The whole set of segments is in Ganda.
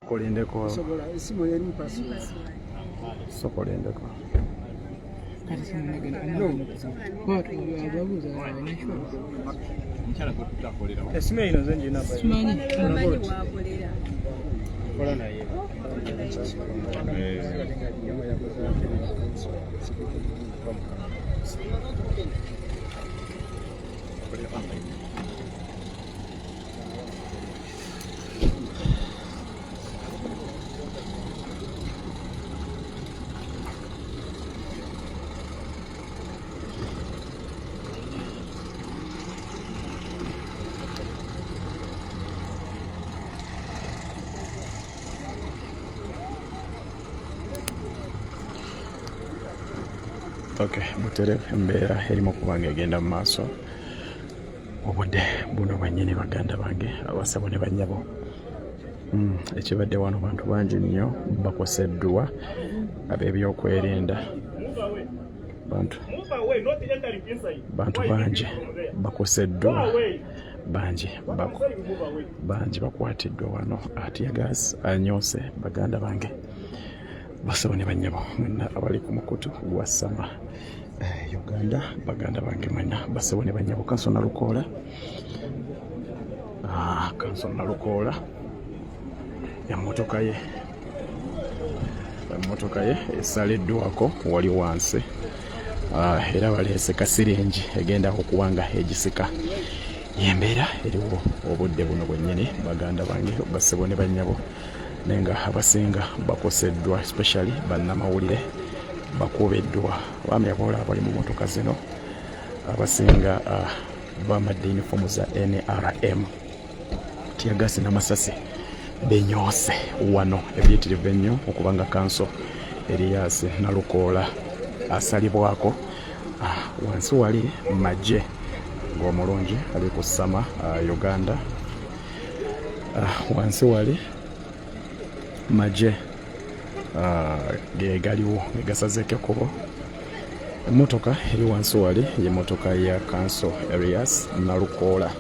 Kolindeko. Sobola esimu erimu password. Sokolindeko. Esimu eno nze ngirina. Bamanyi wakolera. Kola naye. Okay, butereevu embeera erimu okuba nga egenda mu maaso obudde buno bwennyini, baganda bange, abasabo ne bannyabo. Ekibadde wano, bantu bangi nnyo bakoseddwa ab'ebyokwerinda, bantu bangi bakoseddwa, bangi bakwatiddwa wano. Teargas anyoose. Baganda bange, basabo ne bannyabo mwenna abali ku mukutu gwa Sama Uganda, baganda bange mwenna, basabo ne bannyabo, Kanso Nalukoola, Kanso Nalukoola, emmotoka ye esaliddwako wali wansi. Era baleese kasiringi egenda okuba nga egisika. Yembeera eriwo obudde buno bwennyini, baganda bange, basebo ne bannyabo, naye nga abasinga bakoseddwa, especially bannamawulire bakubiddwa. Baami abawala abali mu motoka zino abasinga bambadde yunifoomu za NRM. Teargas n'amasasi benyoose wano ebiyitirivu ennyo okuba nga Kanso Erias Nalukoola asalibwako. Wansi wali magye ng'omulungi ali ku Sama Uganda. Wansi wali magye ge galiwo ge gasazeeko ekkubo. Emmotoka eri wansi wali y'emmotoka ya Kanso Erias Nalukoola.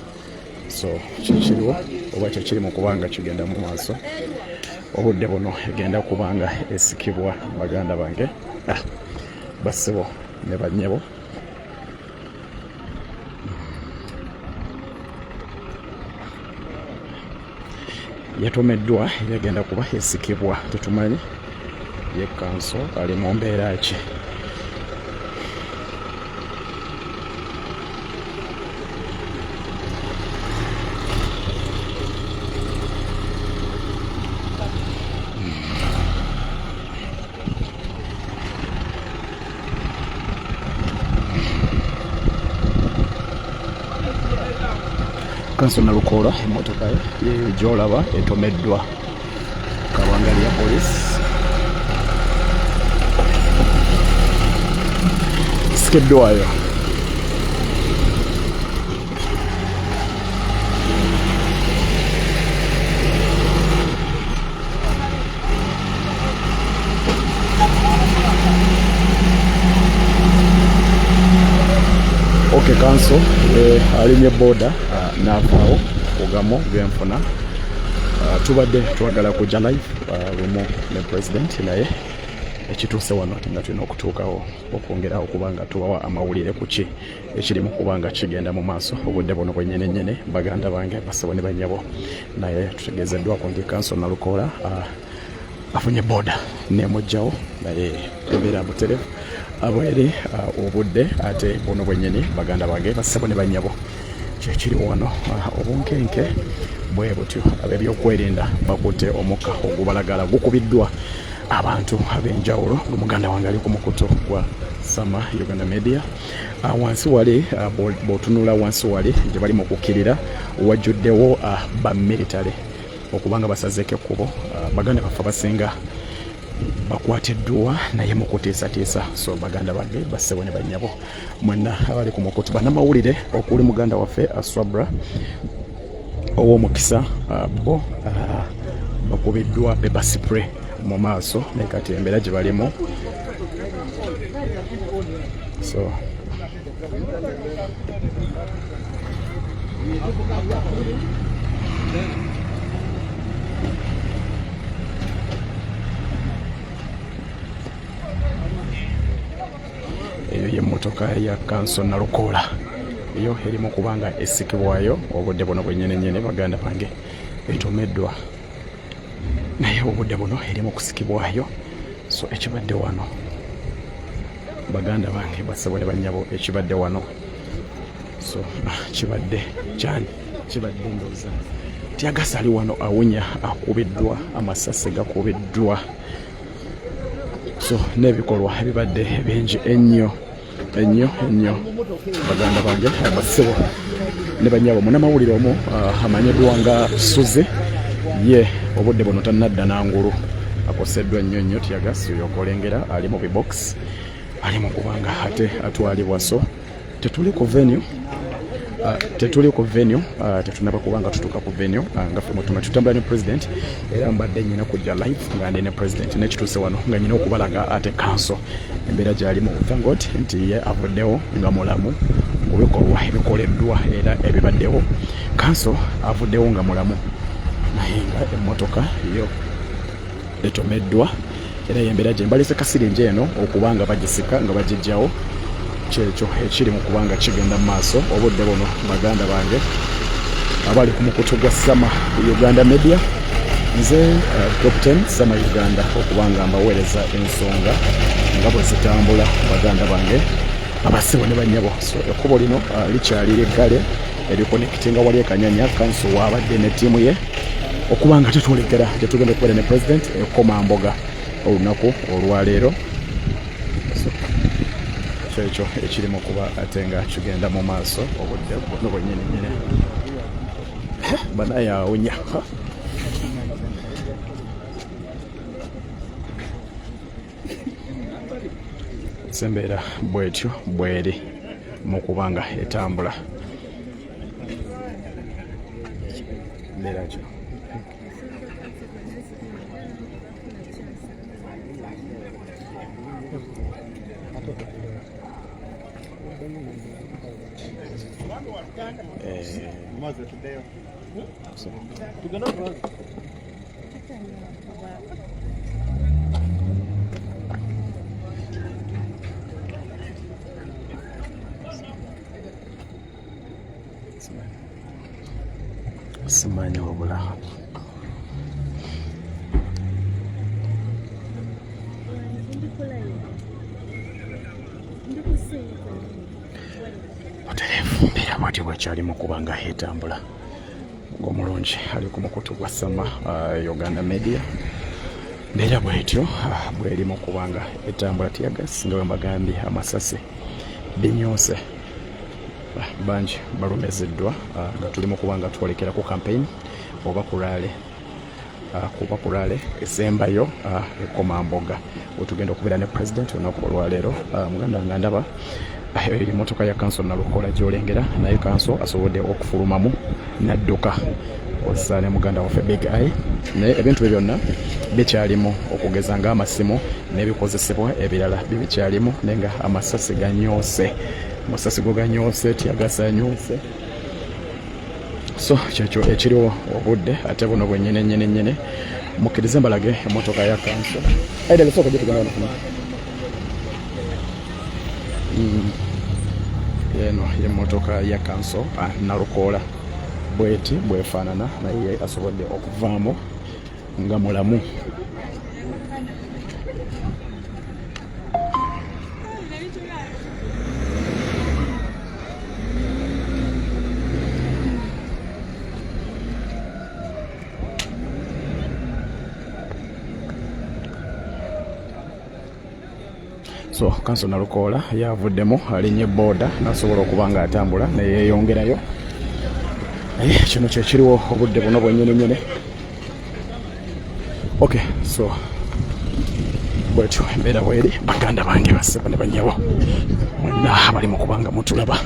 So kikiriwo oba kyekiri mu kubanga kigenda mu maaso obudde buno, egenda kubanga esikibwa, baganda bange, bassebo ne bannyabo. Yatomeddwa era egenda kuba esikibwa. Tetumanyi ye Kanso ali mu mbeera ki. Kanso Nalukoola, emmotoka ye yeeyo gy'olaba etomeddwa kabangali ya poliisi, sikeddwayo. Ok, Kanso alinye boda n'avaawo kugamu genfuna. Tubadde twagala kujja live lumu ne president, naye ekituuse wano ate nga tulina okutuukawo okwongera okuba nga tubawa amawulire ku ki ekiri mu kuba nga kigenda mu maaso obudde buno bwennyini nnyini, baganda bange, basebo ne bannyabo. Naye tutegeezeddwako nti Kanso Nalukoola afunye boda nemugjawo, naye embeera buterevu abweri obudde ate buno bwennyini, baganda bange, basebo ne bannyabo. Kyekiri wano, obunkenke bwe butyo. Ab'ebyokwerinda bakutte omukka ogubalagala gukubiddwa abantu ab'enjawulo. Muganda wange ali ku mukutu gwa Sama Uganda Media, wansi wali, bw'otunula wansi wali gye bali mu kukkirira, wajjuddewo ba military okubanga basazeeko ekkubo. Baganda baffe abasinga bakwatiddwa naye mu kutiisatiisa. So baganda bange, bassebo ne bannyabo mwenna abali ku mukutu, bannamawulire okuli muganda waffe Aswabra ow'omukisa, bo bakubiddwa pepper spray mu maaso, naye kati embeera gye balimu. So Emmotoka ya Kanso Nalukoola eyo erimu kubanga esikibwayo obudde buno bwennyini nnyini, baganda bange, etomeddwa, naye obudde buno erimu kusikibwayo. So ekibadde wano, baganda bange, bassebo ne bannyabo, ekibadde wano, so kibadde kyani? Kibadde ndowooza tear gas ali wano awunya, akubiddwa amasasi, gakubiddwa. So n'ebikolwa ebibadde bingi ennyo ennyo ennyo, baganda bange, abassebo ne banyabo. Munamawulire omu amanyiddwa nga Suzi ye obudde buno tannadda nangulu, akoseddwa nnyo nnyo tear gas. Oyo okolengera ali mu bibox, ali mu kubanga ate atwalibwa. So tetuli ku venue, tetuli ku venue, tetunaba kubanga tutuuka ku venue. Nga ffe mutuma tutambula ne president, era mbadde nyina kujja live nga ndi ne president, nekituuse wano nga nyina okubalaga ate kanso embeera gyalimu. Thank God nti ye avuddewo nga mulamu ku bikolwa ebikoleddwa era ebibaddewo. Kanso avuddewo nga mulamu, naye nga emmotoka yo etomeddwa, era yembeera gye mbalese kasiringi eno okuba nga bagisika nga bagijjawo. Kyekyo ekiri mu kubanga kigenda mu maaso obudde buno, baganda bange abali ku mukutu gwa Sama Uganda Media. Nze Top 10 Sama Uganda, okuba nga mbaweereza ensonga nga bwe zitambula, baganda bange, abasibo ne bannyabo. So ekkubo lino likyali liggale ericonnectinga wali ekanyanya kanso waabadde ne ttiimu ye, okuba nga tetwolekera gyetugenda okubeera ne president ekomamboga olunaku olwaleero. So kyekyo ekirimu kuba ate nga kigenda mu maaso obudde buno bwennyini nnyini. Banaye awunya. Sembeera bwetyo bweri mu kubanga etambula mbeera kyo. Simanyi wabula. Ndi kusiika. Butereevu mbeera bwatyo bwekyalimu kuba nga etambula ng'omulungi ali ku mukutu gwa Sama Uganda Media. Mbeera bwetyo bwerimu kuba nga etambula. Tear gas, nga bwe mbagambye, amasasi binyoose, bangi balumiziddwa, nga tuli mu kuba nga twolekera ku campaign oba ku rally, kuba ku rally esembayo ekomamboga wetugenda okubeera ne president olunaku olwaleero. Muganda nga ndaba emotoka ya kanso Nalukola gyolengera, naye kanso asobodde okufulumamu nadduka osa ne muganda waffe Big Eye, naye ebintu bye byonna bikyalimu, okugeza ng'amasimu n'ebikozesebwa ebirala bibikyalimu, naye nga amasasi ganyoose, amasasi go ganyoose, tear gas anyoose. So kyekyo ekiriwo obudde ate buno bwennyini nnyini nnyini. Mukkirize mbalage emotoka ya kanso. Aida, sooka gye tugenda wano kuno. Eno yemotoka ya kanso Nalukoola, bweti bwefaanana, naye asobodde okuvaamu nga mulamu. So kanso Nalukoola yavuddemu, alinye booda nasobola okuba nga atambula neyeyongerayo, naye kino kyekiriwo obudde buno bwennyini nnyini. Okay, so bwetyo embeera bweri, baganda bange, basebo ne banyabo mwenna abali mu kubanga mutulaba.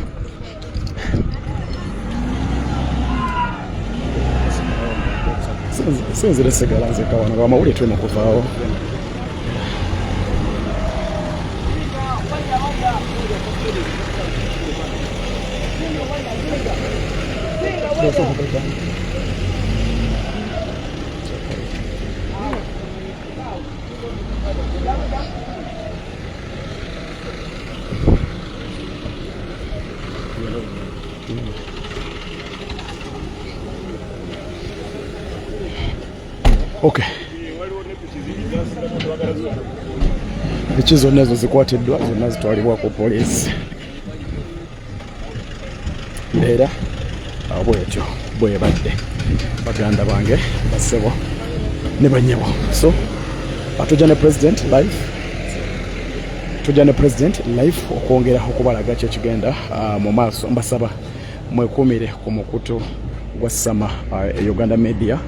Sinzire sigala nzeka wano lwamawulire, tuli mu kuvaawo. Okay, piki zonna ezo zikwatiddwa, zonna zitwalibwa ku poliisi. Era bwetyo bwebadde, baganda bange, basebo ne banyebo. So tujja ne president live, tujja ne president live okwongera okubalaga ki ekigenda mu maaso. Mbasaba mwekuumire ku mukutu gwa Sama Uganda Media.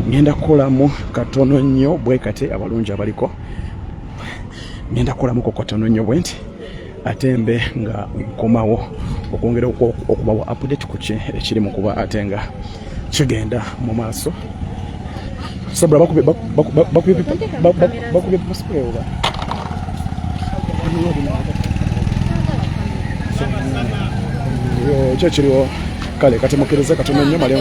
Ngenda kukolamu katono nnyo bwe kati. Abalungi abaliko, ngenda kukolamuko katono nnyo bwe nti, ate mbe nga nkomawo okwongera okubawa update ku ki ekiri mu kuba ate nga kigenda mu maaso. Sabula bakubye spray oba ekyo kiriwo. Kale kati mukkirize katono nnyo male.